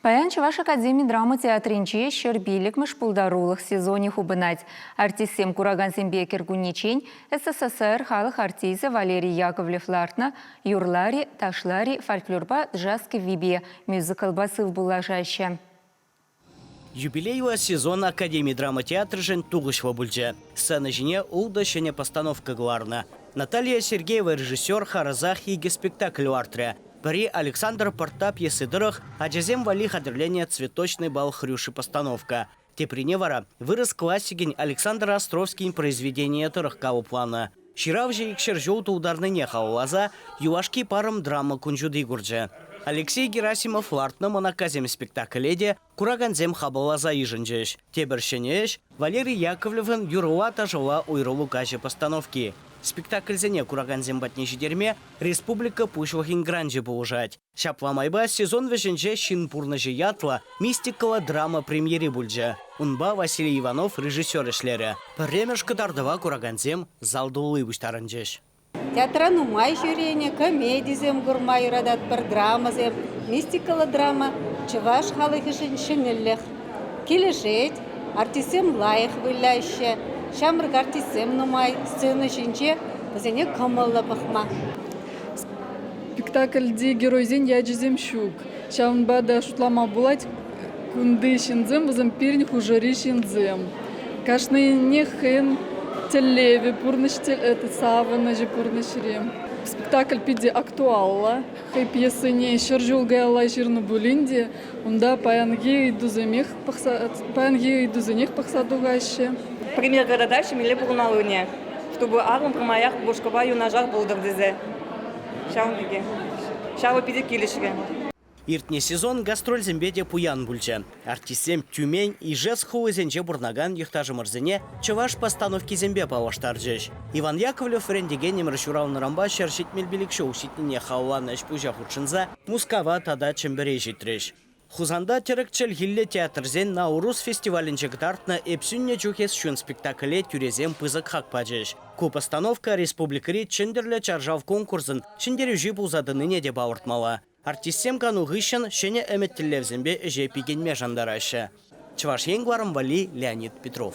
Паян Чӑваш академи драма театрӗнче 105-мӗш пултарулӑх сезонӗ хупӑнать. Артистсем куракансемпе кӗркуннечен СССР халӑх артисчӗ Валерий Яковлев лартнӑ «Юрлар-и, ташлар-и» фольклорпа джаз кӗввипе мюзиклпа сывпуллашаҫҫӗ. Юбилейлӑ сезон Академи драма театрӗшӗн тухӑҫлӑ пулчӗ. Сцена ҫине ултӑ ҫӗнӗ постановка кӑларнӑ. Наталья Сергеева режиссер харӑсах икӗ спектакль лартрӗ. Пӗри Александр Пӑртта пьеси тӑрӑх ачасем валли хатӗрленӗ «Цветочный бал Хрюши» постановка. Теприне вара вырӑс классикӗн Александр Островскин произведенийӗ тӑрӑх калӑпланӑ. Ҫыравҫӑ икҫӗр ҫул тултарнине халалласа «Юлашки парӑм» драма кун ҫути курчӗ. Алексей Герасимов лартнӑ «Мӑнаккасем» спектакле те куракансем хапӑлласа йышӑнчӗҫ. Тепӗр ҫӗнӗ ӗҫ Валерий Яковлевӑн «Юрла-ташӑла уйрӑлу каҫӗ» постановки. Спектакльсене куракансем патне ҫитерме республика Пуҫлӑхӗн гранчӗ пулӑшать. Ҫапла майпа сезон вӗҫӗнче «Ҫын пурнӑҫӗ» ятлӑ мистикӑллӑ драма премьери пулчӗ. Унпа Василий Иванов режиссер ӗҫлерӗ. Пӗрремӗш кӑтартӑва куракансем зал тулли пуҫтарӑнчӗҫ. Театра нумай ҫӳренӗ, комедисем курма юрататпӑр, драмӑсем. Мистикӑллӑ драма чӑваш халӑхӗшӗн ҫӗнӗлӗх. Килӗшет, артистсем лайӑх выляҫҫӗ, ҫамрӑк артистсем нумай сцена ҫинче, вӗсене кӑмӑллӑ пӑхма. Спектакльти геройсен ячӗсем ҫук. Ҫавӑнпа та шутлама пулать, кунти ҫынсем вӗсем пирӗн хушӑри ҫынсем. Кашнинех хӑйӗн тӗллевӗ, пурнӑҫ савӑнӑҫӗ пурнӑҫри. Спектакль питӗ актуаллӑ. Хӑй пьесине ҫӗр ҫул каялла ҫырнӑ пулин те унта паянхи ыйтусемех пӑхса паянхи ыйтусенех пӑхса тухаҫҫӗ. Пример кӑтартаҫҫӗ мӗнле пурӑнмаллине, чтобы арӑм пӗрмаях упӑшкапа юнашар пултӑр тесе. Ҫавӑн пекех. Ҫавӑ питӗ килӗшрӗ. Иртнӗ сезон гастрольсемпе те пуян пулчӗ. Артистсем Тюмень, Ижевск хулисенче пурӑнакан йӑхташӑмӑрсене чӑваш постановкисемпе паллаштарчӗҫ. Иван Яковлев вӗрентекенӗмӗр ҫуралнӑранпа 175 ҫул ҫитнине халалланӑ ӗҫ-пуҫа хутшӑнса Мускава тата Чӗмпӗре ҫитрӗҫ. Хусанта тӗрӗк чӗлхиллӗ театрсен Наурус фестивалӗнче кӑтартнӑ «Эп сӳннӗ чух эс ҫун» спектакле тӳресем пысӑк хак пачӗҫ. Ку постановка республикӑри Чӗнтӗрлӗ чаршав конкурсӑн ҫӗнтерӳҫи пулса тӑнине те палӑртмалла. Артистсем кану хыҫҫӑн ҫӗнӗ ӗмӗт-тӗллевсемпе ӗҫе пикенме шантараҫҫӗ. Чӑваш Ен кӑларӑм валли Леонид Петров.